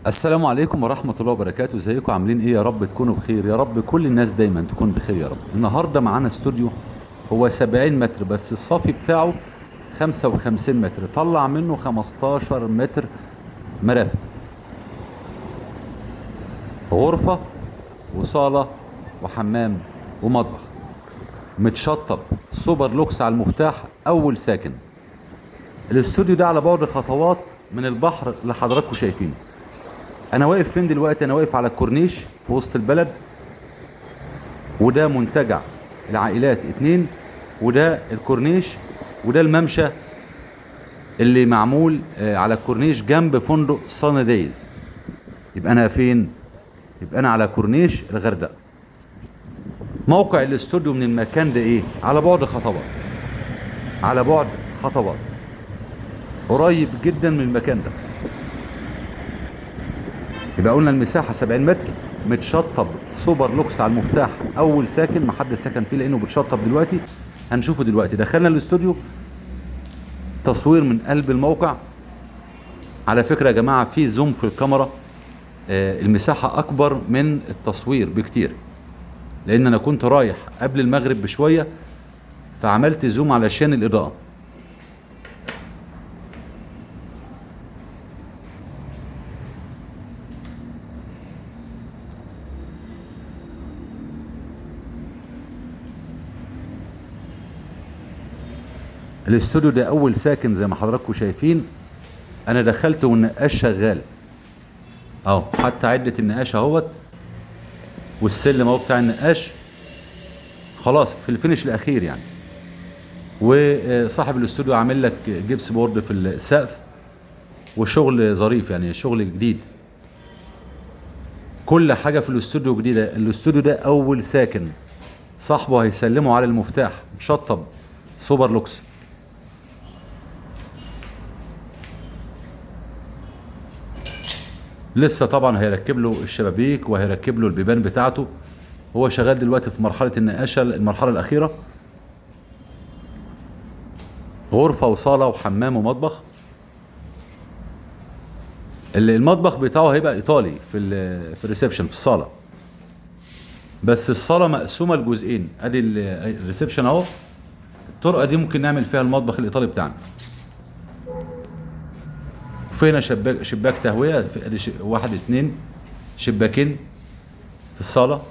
السلام عليكم ورحمة الله وبركاته. ازيكم عاملين ايه؟ يا رب تكونوا بخير، يا رب كل الناس دايما تكون بخير يا رب. النهاردة معانا استوديو هو 70 متر بس الصافي بتاعه 55 متر، طلع منه 15 متر مرافق، غرفة وصالة وحمام ومطبخ، متشطب سوبر لوكس على المفتاح، اول ساكن. الاستوديو ده على بعد خطوات من البحر اللي حضراتكم شايفينه. انا واقف فين دلوقتي؟ انا واقف على الكورنيش في وسط البلد، وده منتجع العائلات 2، وده الكورنيش، وده الممشى اللي معمول على الكورنيش جنب فندق صن دايز. يبقى انا فين؟ يبقى انا على كورنيش الغردقه. موقع الاستوديو من المكان ده ايه؟ على بعد خطوات، على بعد خطوات، قريب جدا من المكان ده. يبقى قلنا المساحة 70 متر، متشطب سوبر لوكس على المفتاح، أول ساكن، محدش سكن فيه لأنه بتشطب دلوقتي، هنشوفه دلوقتي. دخلنا الاستوديو، تصوير من قلب الموقع. على فكرة يا جماعة في zoom في الكاميرا، المساحة أكبر من التصوير بكتير، لأن أنا كنت رايح قبل المغرب بشوية فعملت zoom علشان الإضاءة. الاستوديو ده اول ساكن زي ما حضراتكم شايفين. انا دخلت والنقاش شغال اهو، حتى عدة النقاش اهوت، والسلم اهو بتاع النقاش، خلاص في ال finish الاخير يعني. وصاحب الاستوديو عامل لك gypsum board في السقف، وشغل ظريف يعني، شغل جديد. كل حاجة في الاستوديو جديدة. الاستوديو ده اول ساكن، صاحبه هيسلمه على المفتاح، مشطب سوبر لوكس. لسه طبعا هيركب له الشبابيك وهيركب له البيبان بتاعته. هو شغال دلوقتي في مرحلة النقاشة، المرحلة الأخيرة. غرفة وصالة وحمام ومطبخ. المطبخ بتاعه هيبقى إيطالي في ال reception في الصالة، بس الصالة مقسومة لجزئين. ادي ال reception اهو، الطرقة دي ممكن نعمل فيها المطبخ الإيطالي بتاعنا. في هنا شباك تهوية، ادي 1 2 شباكين في الصالة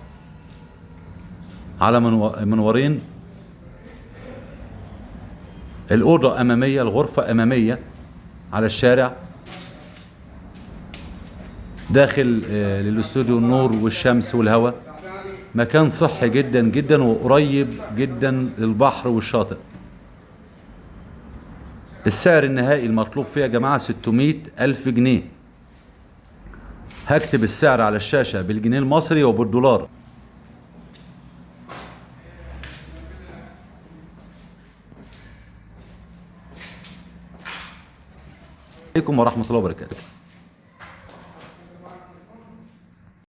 على منورين. الأوضة أمامية، الغرفة أمامية على الشارع. داخل للاستوديو النور والشمس والهواء. مكان صحي جدا جدا وقريب جدا للبحر والشاطئ. السعر النهائي المطلوب فيه يا جماعة 600,000 جنيه. هكتب السعر على الشاشة بالجنيه المصري وبالدولار. عليكم ورحمة الله وبركاته.